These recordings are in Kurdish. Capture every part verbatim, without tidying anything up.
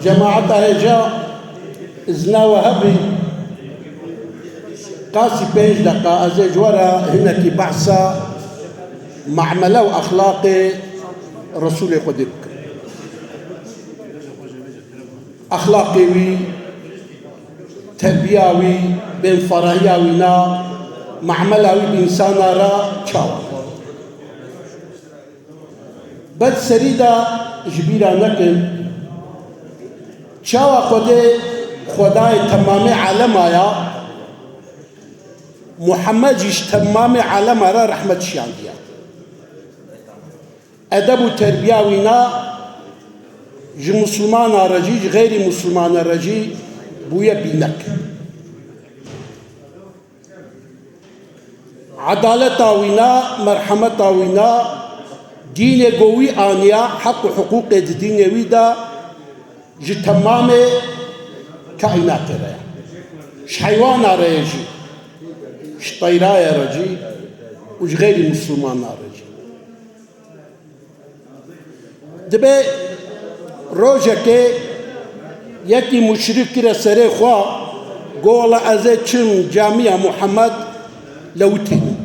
Cemaeta hêja, izna we hebî, qasî pênc deqa ez ê ji we re hinekî behsa muamele û exlaqê Resûlê Xwedê bikim. Exlaqê wî, terbiya wî, bênferahiya wî na, muamela wî bi însana re çawa? Ber serî de ji bîra nekin, çawa Xwedê, Xwedayê temamê alema ya, Muhammed jî ji temamê alema re rehmet şiyandiye. Edeb û terbiya wî na ji Musulmana re jî, ji xeyrî Musulmana re jî bûye bînek. Edaleta wî na, merhemeta wî na, dînê ku wî aniya, heq û hiqûqê di dînê wî de ji temamê kaînatê re ye. Ji heywana re ye jî, ji teyraye re jî û ji xeyrî misilmana re jî. Dibe rojekê yekî muşrik kire serê xwe, go, wela ez ê çim camiya Muhammed lewitînim.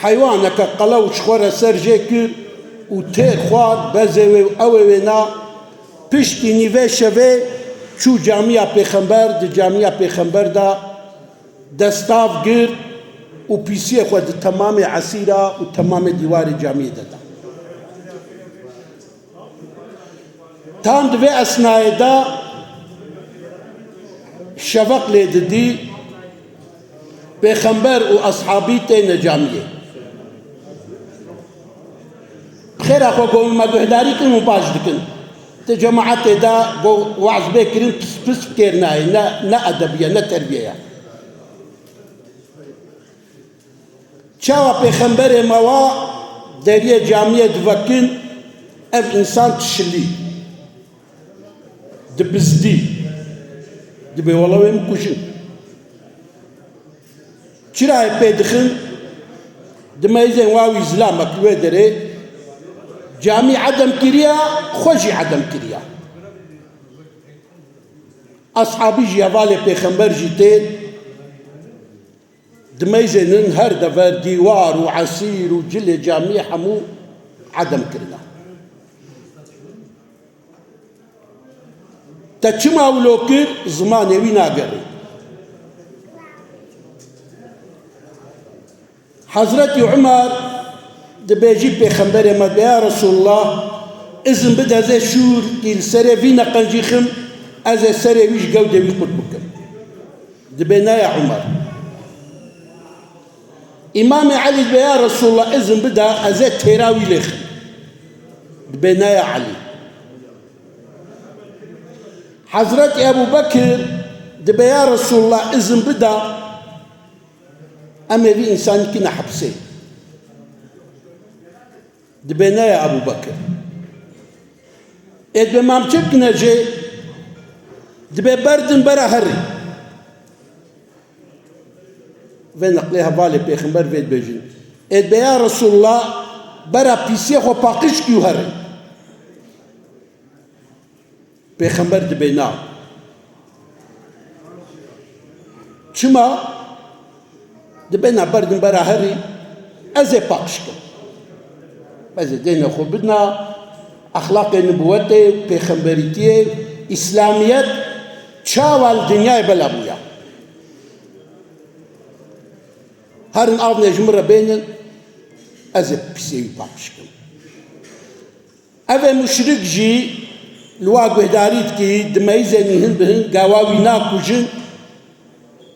Heywaneke qelew ji xwe re ser jê kir û têr xwar bezê wê û ew ê wêna piştî nîvê şevê çû camiya Pêxember, di camiya Pêxember de destav girt û pîsiyê xwe di temamê esîra û temamê dîwarê camiyê de da. Tam di vê esnayê de şeveq lê didî, Pêxember û eshabî têne camiyê. Bi xêra xwe got, me guhdarî kirin û baş dikin. Di cemaetê de got, waz bê kirin, pis pis fikêr nayê, ne, ne edebiye, ne terbiye ye. Çawa pêxemberê me wa deriyê camiyê divekin, ev însan dişilî, dibizdî, dibê wela wê min kujin. Çirayê pê dixin, di meyzên wa wî zilamek li wê derê, camî edem kiriya, xwe jî edem kiriya. Eshabî jî hevalê pêxember jî tên, di meyzên her dever dîwar û esîr û cilê camiyê hemû edem kirine. Te çima wilo kir, zimanê wî nagerê. Hezretî Umer dibêjî pêxemberê me, dibê ya Resulullah, izin bide ez ê şûrkî li serê vî neqencî xim, ez ê serê wî ji gewdê wî qut bikim. Dibê ne ya Umer. Îmamê Elî dibê ya Resulullah, izin bide ez ê têra wî lê xim. Dibê ne ya Elî. Hezretî Ebû Bekir dibê ya Resulullah, izin bide em ê vî însanî kine hepsê. Dibê ne ya Ebû Bekir. Ê dibê mam çi bikine jê? Dibê berdin bera herî. Vê neqlê hevalê pêxember vê dibêjin. Ê dibê ya Resulullah, bera pîsiyê xwe paqij kî û herî. Pêxember dibê na. Çima? Dibê na berdin bera herî, ez ê paqij kim. Ez ê dêne xwe bidna, exlaqê nibûwetê, pêxemberîtiyê, îslamiyet çawa li dinyayê bela bûya. Herin avnê ji min re bênin, ez ê pîsê wî paqij kim. Ev ê muşrik jî li wa guhdarî dikî, di meyzê nîhin bihin, gawa wî nakujin,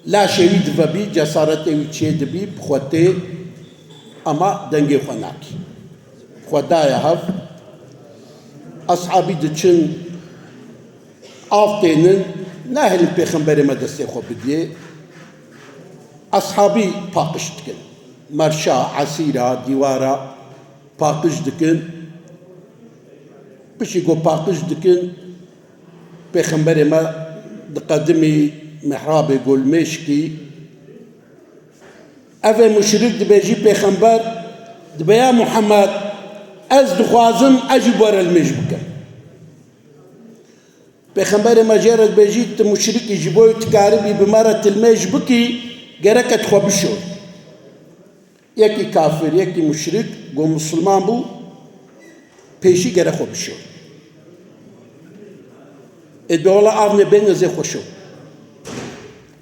laşê wî divebî, cesaretê wî çê dibî, bi xwe tê, ama dengê xwe nakî. Xwe daye hev, eshabî diçin, av tênin, nahêlin pêxemberê me destê xwe bidiyê. Eshabî paqij dikin. Merşa, esîra, dîwara, paqij dikin. Piştî ku paqij dikin, pêxemberê me diqedimî mihrabê ku li mêşkî. Ev ê muşrik dibêjî pêxember, dibê ya Muhammed, ez dixwazim ez jî bi we re li mêj bikim. Pêxemberê me jê re dibêjî, tu muşrikî, ji bo tu karibî bi me re tilmêj bikî, gereke tu xwe bişoy. Yekî kafir, yekî muşrik, ku misilman bû, pêşî gere xwe bişo. Ê dola avne bêne zê xweşo.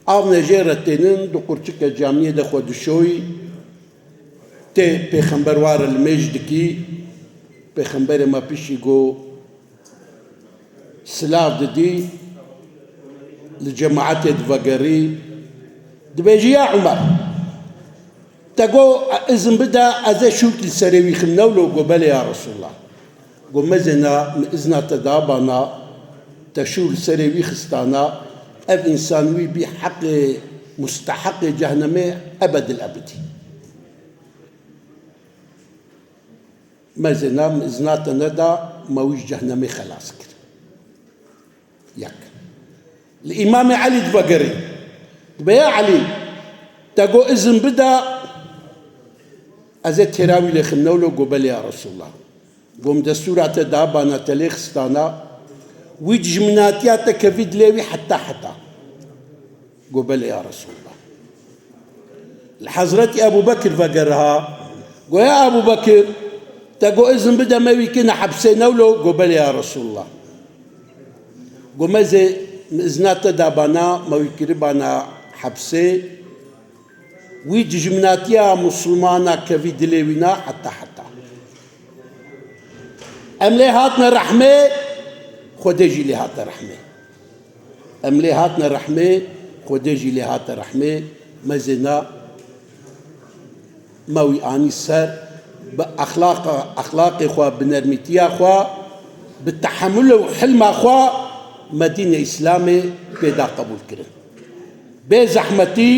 Avne jê re tênin, du qurçike camiyê de xwe dişoyî, tê pêxember ware limêj dikî, pêxemberê me pişî got, silav didî, li cemaetê divegerî, dibêjî, ya Umer, te got, izin bide, ez ê şûk li serê wî xim, newlo? Got, belê ya Resulallah. Got, mezêna, min izna te da bana, te şû li serê wî xistana, ev însan wî bî heqê, musteheqê cehnemê ebedil ebedî. Mezêna, min izna te neda, me wî ji cehnemê xelas kir. Yek. Li Îmamê Elî divegerî. Dibe, ya Elî, te got izin bida, ez ê têra wî lêxim, newlo? Got, belê ya Resulallah. Got, min destûra te da bana, te lê xistana, wî dijminatiya te kevî dilê wî heta heta. Got, belê ya Resulallah. Li Hezretî Ebû Bekir vegeriha. Got, ya Ebû Bekir, te got izin bide me wî kine hepsê, newlo? Got, belê ya Resulallah. Got, mezê, min izna te da bana, me wî kiribana hepsê. Wî dijminatiya misilmana kevî dilê wî na heta heta. Em lê hatine rehmê, Xwedê jî lê hate rehmê. Em lê hatine rehmê, Xwedê jî lê hate rehmê. Mezêna, me wî anî ser, bi exlaqa, exlaqê xwe, bi nermîtiya xwe, bi tehemul û hilma xwe me dînê Îslamê pê da qebûl kirin. Bê zehmetî,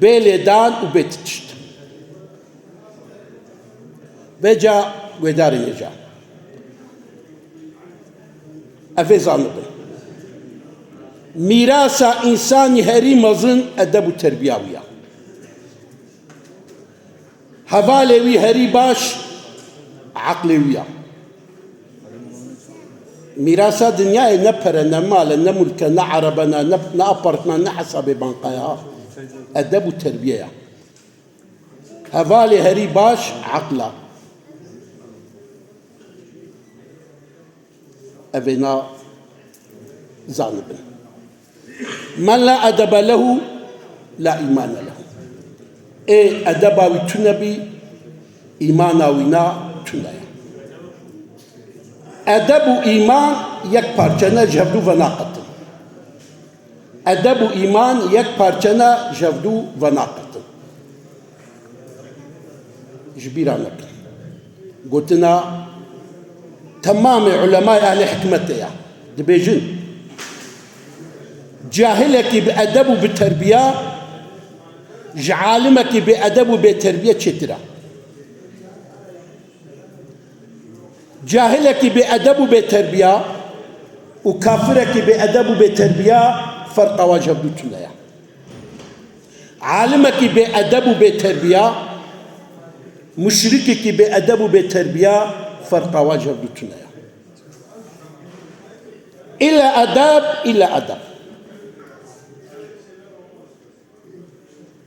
bê lêdan û bê ti tişt. Vêca guhdarên hêja. Ev ê zanibin. Mîrasa însanî herî mezin edeb û terbiya wî ya. Hevalê wî herî baş eqlê wî ya. Mîrasa dinyayê ne pere, ne mal e, ne mulk e, ne erebe ne, ne, ne apartman, ne hesabê bankaya. Edeb û terbiye ya. Hevalê herî baş eqla. Ev ê na zanibin. Men la edebe lehu la îmane lehu. Ê edeba wî tune bî, îmana wî na tune ye. Edeb û îman yek parçe ne, ji hevdû venaqetin. Edeb û îman yek parçe ne, ji hevdû venaqetin. Ji bîra nekin. Gotina temamê ulemayê ehlê hikmetê ya. Dibêjin, cahilekî bi edeb û bi terbiya, ji alimekî bê edeb û bê terbiye çêtir e. Cahilekî bê edeb û bê terbiya û kafirekî bê edeb û bê terbiya, ferqa wan ji hevdû tune ye. Alimekî bê edeb û bê terbiya, muşrikekî bê edeb û bê terbiya, ferqa wan ji hevdû tune ye. Îlla edeb, îlla edeb.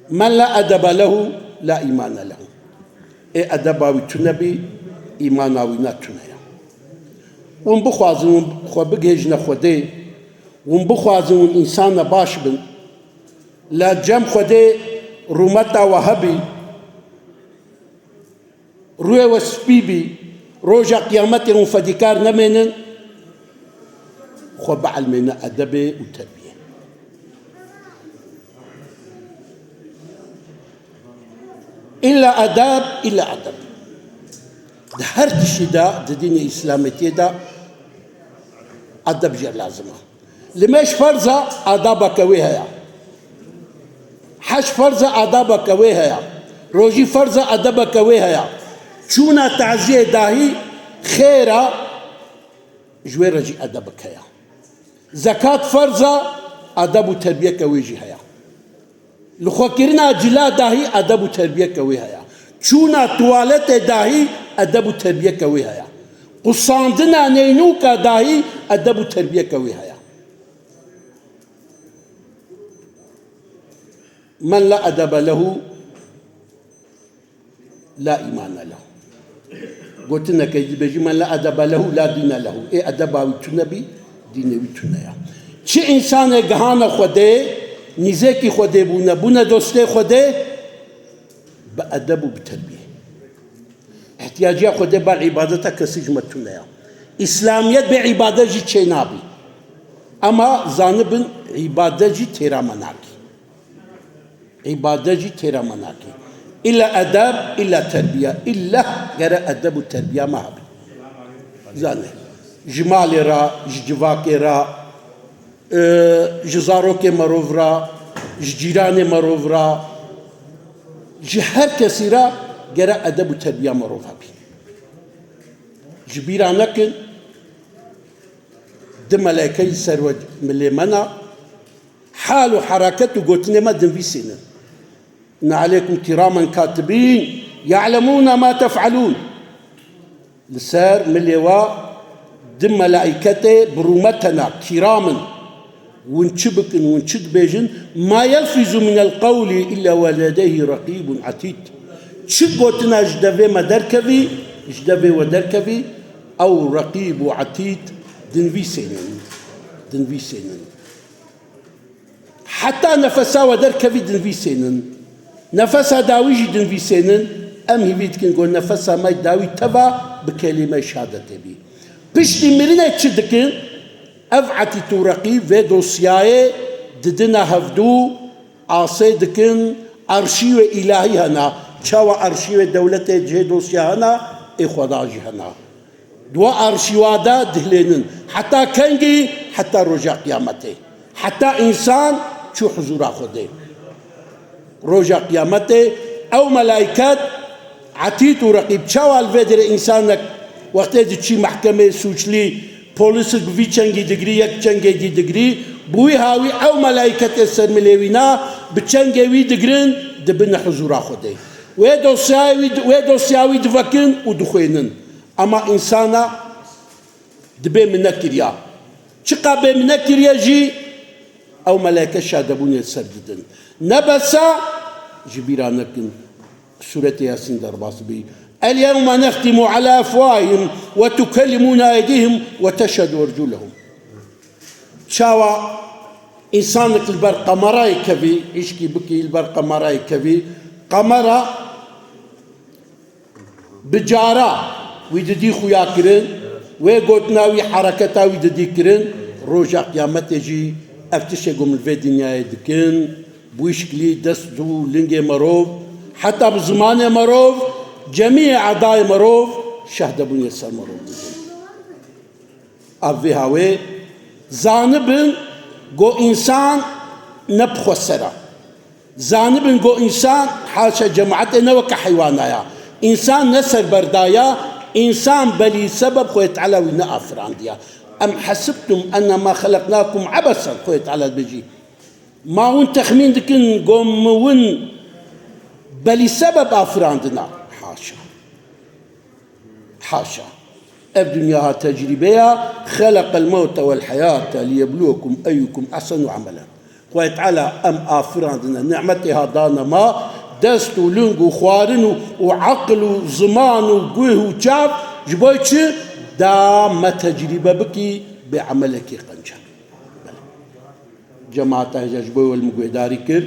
Men la edebe lehu la îmane lehu. Ê edeba wî tune bî, îmana wî ne tune ye. Hûn bixwazin, hûn xwe bigihêjine Xwedê, hûn bixwazin hûn însana baş bin, la cem Xwedê rûmeta we hebî, rûyê we spî bî, roja qiyametê hûn fedîkar nemênin, xwe bielmêne edebê û terbiyê. Îlla edeb, îlla edeb. Di her tiştî de, di dînê Îslametiyê de edeb jê lazim e. Limêj ferz e, adabeke wê heye. Hec ferz e, adabeke wê heye. Rojî ferz e, edebeke wê heye. Çûna taziyê dahî xêr e, ji wê re jî edebek heye. Zekat ferz e, edeb û terbiyeke wê jî heye. Lixwekirina cila dahî edeb û terbiyeke wê heye. Çûna tuwaletê dahî edeb û terbiyeke wê heye. Qusandina neynûka dahî edeb û terbiyeke wê heye. Men la edebe lehu la îmane lehu. Gotineke dibêjî, "Men la edebe lehu la dîne lehu." Ê edeba wî tune bî, dînê wî tune ya. Çi însanê gihane Xwedê, nîzêkî Xwedê bûne, bûne dostê Xwedê, bi edeb û bi terbiyê. Îhtiyaciya Xwedê bar îbadeta kesî ji me tune ya. Îslamiyet bê îbadet jî çênabî. Ema zanibin, îbadet jî têra me nakî. Îbadet jî têra me nakî. Îlla edeb, îlla terbiya. Îlla gere edeb û terbiya me hebî. Zane. Ji malê re, ji civakê re, e, ji zarokê merov re, ji cîranê merov re, ji her kesî re gere edeb û terbiya merov hebî. Ji bîra nekin, di melekeyî ser we milê me ne, hal û hereket û gotinê me dinvîsînin. Naleykum kiramen katibîn, ya'lemûne ma tef'elûn. Li ser milê we di melaîketê bi rûmet hene, kîram in. Win çi bikin, win çi dibêjin, ma yelfizu minel qewlî illa we ledeyhî reqîbun etîd. Çi gotina ji devê me derkevî, ji devê we derkevî, ew reqîb û etîd dinvîsênin. Dinvîsênin. Heta nefesa we derkevî dinvîsênin. Nefesa dawî jî dinvîsênin. Em hîvî dikin ku nefesa me dawî teva bi kelîmeyê şehadetê bî. Piştî mirinê çi dikin? Ev etîd û reqîb vê dosyayê didine hevdû, asê dikin, arşîvê îlahî hena. Çawa arşîvê dewletê cihê dosya hena, ê Xweda jî hena. Di we arşîva de dihilênin. Heta kengî? Heta roja qiyametê. Heta însan çû huzûra Xwedê. Roja qiyametê ew melaiket etîd û reqîb. Çawa li vê derê însanek wextê diçî mehkemê sûclî, polisik bi vî çengî digirî, yek çengê dî digirî, bi wî hawî ew melaiketê ser milê wî ne, bi çengê wî digirin, dibine huzûra Xwedê. Wê dosyayê wî, wê dosya wî divekin û dixwênin. Ema însana dibê min nekiriya. Çiqa bê min nekiriye jî, ew meleke şadebûnê li ser didin. Ne besa, ji bîra nekin, Sûretê Yasîn derbas bî. El yewme nextimu ala efwahihim ve tukellimûna eydihim ve teşhedû erculehum. Çawa însanek li ber kamerayê kevî, îşkî bikî li ber kamerayê kevî, kamera bi cara wî didî xuya kirin, wê gotina wî, hereketa wî didî kirin, roja qiyametê jî ev tiştê ku min li vê dinyayê dikin, bi wî şiklî dest û lingê merov, heta bi zimanê merov, cemiyê edayê merov, şehdebûnê ser merov didin. Ev vê hawê zanibin ku însan ne bi xwe ser e. Zanibin ku însan, haşa cemaetê, ne weke heywana ya. Însan ne serberda ya, însan belî sebeb Xwedê Teala wî neafirandiya. Em hesibtum ennema xeleknakum ebesen, Xwedê Teala dibêjî. Ma hûn texmîn dikin ku min win belî sebeb afirandina? Haşa. Haşa. Ev dinya ha tecrîbe ya, xeleqel mewte wel heyate liyebluwekum eyyukum ehsenu amelen. Xwedê Teala em afirandine, nimetê ha dane ma, dest û ling û xwarin û, û eqil û ziman û guh û çav, ji bo çi? Da me tecrîbe bikî bê emelekî qenc e. Cemaeta hêja ji bo we li min guhdarî kir.